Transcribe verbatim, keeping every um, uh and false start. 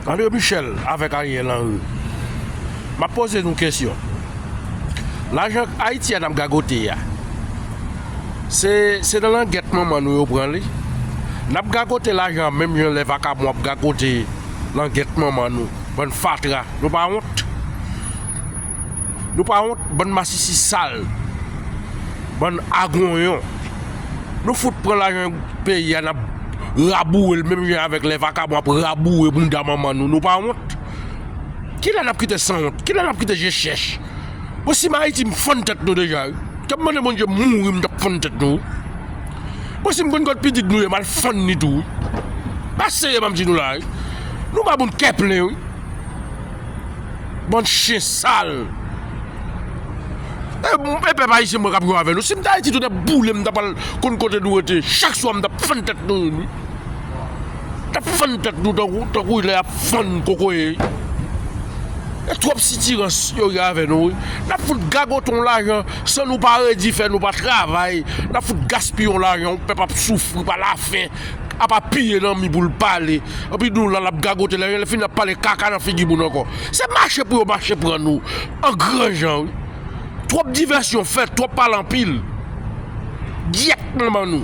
André Michel avèk Ariel Henry, m ap poze nou kesyon. Lajan Ayiti a n ap gagote a, se, se nan langèt manman nou yo pran li? N ap gagote lajan an menm jan lè vakabon ap gagote langèt manman nou. Bann fatra, nou pa wont? Nou pa wont, bann masisi sal, bann agonyon. Nou fout pran lajan peyi a, n ap raboure l menm jan avèk lè vakabon ap raboure bounda manman nou. Nou pa wont? Kilè n ap kite sanwont? Kilè n ap kite je chèch? Bon, si m Ayiti, m fann tèt nou deja, wi. T ap mande Bondye mouri, m t ap fann tèt nou, wi. Bon, si m konn kot pitit nou ye, m al fann li tou, wi. Pa serye, m ap di nou la, wi. Nou pa moun kè plen, wi. Bann chen sal. E, e pèp ayisyen mwen k ap jwe avè nou. Si m t Ayiti, tout ap boule, m t ap al konn kote nou rete. Chak swa, m t ap fann tèt nou youn, wi. T ap fann tèt nou tankou, tankou lè y ap fann kokoye. E twòp sitirans yo gen avè nou, wi. N ap fout gagote yon lajan san nou pa redi fè, nou pa travay. N ap fout gaspiye yon lajan, yon pèp ap soufri pa lafen, ap apiye nan mi pou l pale. Epi nou la, n ap gagote lajan, lè fini n ap pale kaka nan figi moun ankò. Se mache pou yo mache pran nou an gran jan, wi. Twòp divèsyon fèt, twòp pale anpil. Gyèt manman nou.